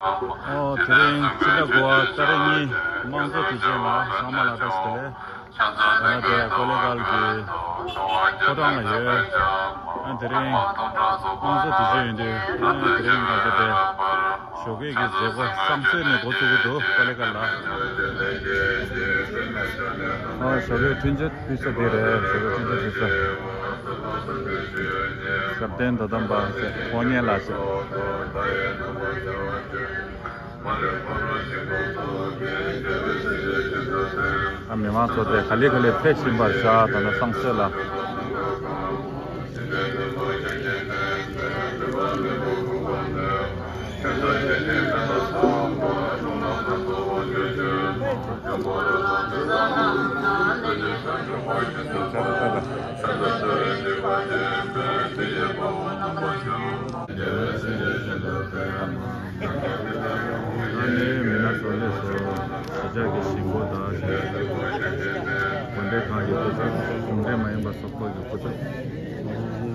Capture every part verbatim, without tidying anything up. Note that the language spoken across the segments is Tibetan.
ཨོ། དེ་རིང་ཕྱི་ཟླ་དགུ་པ་ཏ་རིག་གཉིས་དམངས་གཙོ་དུས་ཆེན་ལ་ཚང་མ་ལ་བཀྲ་ཤིས་བདེ་ལེགས། ད་ལྟ་དེ་ཀོ་ལེ་གལ་གྱི་ཕོ་བྲང་ལ་ཡོད། ཨ། དེ་རིང་དམངས་གཙོ་དུས་ཆེན་ཡིན་དུས། ཨ། དེ་རིང་ང་ཚོ་དེ་ཞོགས་ཀས་ཀྱི་མཛད་སྒོ་བསམ་གཟས་ནས་འགོ་བཙུགས་ཀྱི་འདུག་ཀོ་ལེ་གལ་ལ། ཨ། ཞོགས་ཀས་འཕྲིན་བཅར་ཕུལ་ས་དེ་རེད། ཞོགས་ཀས་འཕྲིན་བཅར་ཕུལ་ས། ཞབས་བརྟན་དོ་དམ་པ་ཟེར། ཕོ་ཉ་ལགས་ཟེར། ཨ། མི་མང་ཚོ་དེ་ག་ལེ་ག་ལེ་ཕེབས་བཞིན་པར་བཞག་ད་ནི་བསམ་གཟས་ལ། ཨ་ནི་མི་སྣ་ཚོ་སླེབས་སོང་། གཞིས་ཆགས་ཀྱི་གཞིས་འགོ་དང་། གོ་སྒྲིག་ཁང་གི་སྐུ་ཚབ། གཞུང་འབྲེལ་མ་ཡིན་པ་སོག་པོ་གི་སྐུ་ཚབ།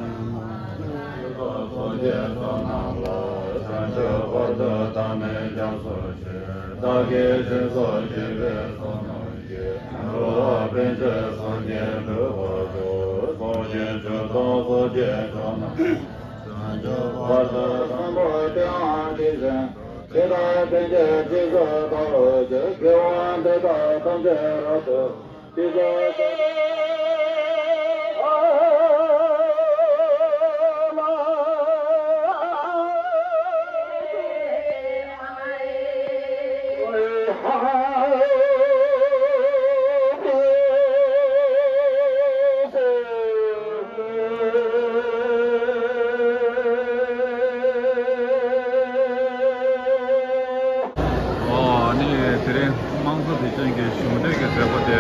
ཨོ། ཨ་ནི་དེ་རིང་དམངས་གཙོ་དུས་ཆེན་གྱི་གཞུང་འབྲེལ་གྱི་མཛད་སྒོ་དེ་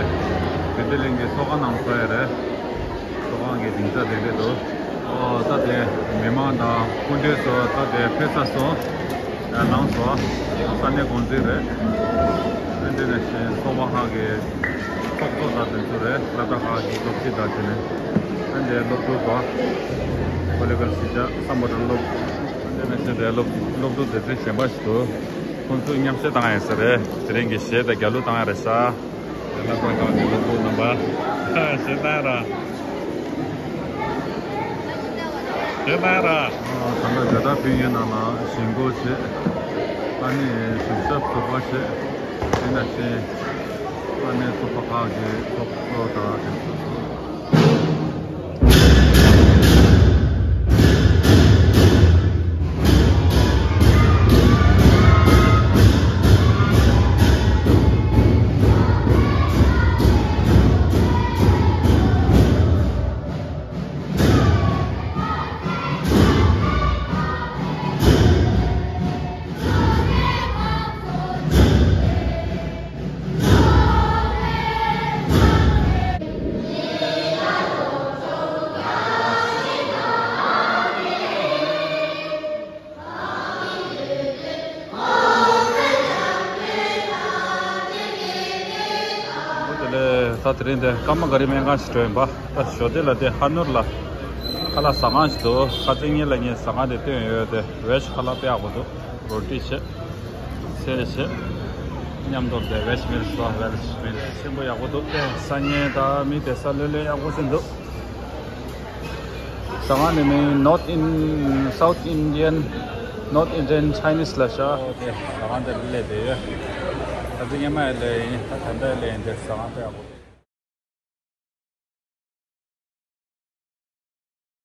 བདེ་ལྡན་གླིང་གི་ཚོགས་ཁང་ནང་ཚོགས་ཡ་རེད། ཚོགས་ཁང་གི་སྡིངས་ཆ་དེ་རེད་འདུག་ཨོ། ད་དེ་མི་མང་དང་སྐུ་མགྲོན་ཚོ་ད་དེ་ཕེབས་ཚར་སོང་། ཡར་ལངས་སོང་། ས་གནས་འགོ་འཛིན་རེད། ཨ། དེ་ནས་གཞན་ཚོགས་པ་ཁག་གི་ཚོགས་གཙོ་དང་དེ་ཚོ་རེད། སློབ་གྲྭ་ཁག་གི་སློབ་སྤྱི་དང་། དེ་ནས་ཨ་ནི་སློབ་ཕྲུག་དང་། ཀོ་ལེ་གལ་གཞིས་ཆགས་སམ་བྷོ་ཊ་སློབ། ཨ། དེ་ནས་གཞན་དེ་སློབ་སློབ་ཕྲུག་སྡེ་ཚན་གཞན་པ་ཞིག་འདུག་ཁོང་ཚོས་མཉམ་བཞེས་བཏང་ཡ་ཟེར་རེད། དེ་རིང་གི་གཞས་དང་རྒྱབ་ལོགས་བཏང་ཡ་རེད་ཤག་ཡང་ན་ཁོང་ཚོ་གི་སློབ་ཕྲུག་རྣམ་པ་གཞས་བཏང་ཡ་ར། དེ་ལྟར། ཨ། ད་ལྟ་རྒྱ་དར་ཕུལ་མཁན་རྣམས་ལ་གཟིགས་སྐོར་བྱེད། ཨ་ནི་གཟིགས་ཞབས་ཚོགས་པ་བྱེད། དེ་ནང་བཞིན་ཨ་ནི་ཚོགས་པ་ཁག་གི་ཚོགས་གཙོ་དང་དེ་ཚོ། ཨོ། དེ་ལས་ད་དེ་རིང་དེ་ཀརྨ་ག་རི་སྨན་ཁང་ཞིག་འགྲོ་ཡིན་པ། ད་ཞོགས་དེ་ལ་དེ་ཧ་ནོར་ལ་ཁ་ལག་ཟ་ཁང་ཞིག་འདུག་ཁ་སང་ཉིན་ལ་ངས་ཟ་ཁང་དེ་བསྟན་ཡོད་དེ། བེཇ་ཁ་ལག་དཔེ་ཡག་པོ་འདུག་རོ་ཊི་བྱས། སེ་བྱས། མཉམ་དུ་དེ་བེཇ་མིལ་སོ། བེཇ་མིལ་ཆེན་པོ་ཡག་པོ་འདུག་ཨེ། སང་ཉིན་ད་མི་དེ་ས་ལྷོད་ལྷོད་ཡག་པོ་ཞིག་འདུག་ཟ་ཁང་ནི་མིང་North In- South Indian, North Indian Chinese ལབ་ཤག་ཨོ། དེ་ཟ་ཁང་དེར་སླེབས་བསྡད་ཡོད། ད་ལྟ་སྔོན་མ་ཡང་སླེབས་ཡིན། ད་ད་ལྟ་ཡང་སླེབས་ཡིན། དེ་ཟ་ཁང་དཔེ་ཡག་པོ་འདུག